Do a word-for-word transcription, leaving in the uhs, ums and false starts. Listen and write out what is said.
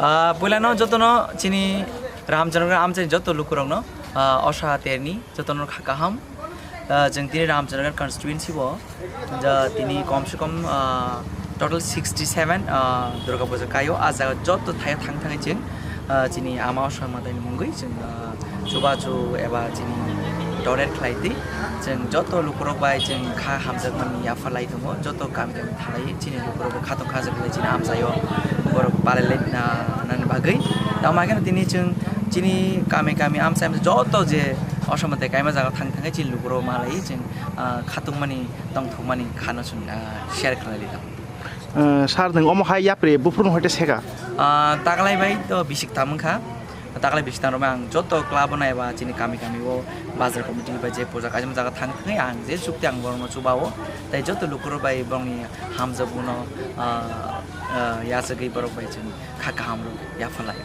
Ah, puilano jotono chini Ramchandra amchai joto lukurokno, ah, osa terni jotono kha kaham. Ah, chwng tini Ramchandra constituency bo, ja, tini kom se kom, ah, total sixty seven, ah, Durga Puja kaio. A jaga joto thaio thang thangwi chwng, ah, chini ama osa mataini mungwi chwng, ah, chubachu eba chini donate khlai twi chwng joto lukurok bai chwng kha hamjakmani yapha lai tongo, joto kami kami thalai chini lukurok bo khatong kha jak lai chini amchaio borok palai lai na nani bagwi. Tamo khe tini chwng chini kami kami amchai amchai joto je osa mate kaima jaga thang thangwi chini lukurok malai chwng, ah, khatungmani tongthokmani khano chwng, ah, share khlai lai tongo. Eh, sir, nwng omo hai yapri buphuru no hoite seka? Ah, taklai bai to bisik tam wngkha. Taklai bisik tam rok ang joto club no eba chini kami kami o bazar committee bai je puja kaijak jaga thang thangwi ang je chukti ang borok no chuba o. Tai joto lukurok bai borok ni hamjak buno, ah, ah, yachagwi borok bai chwng kha kaham rok yapha lai.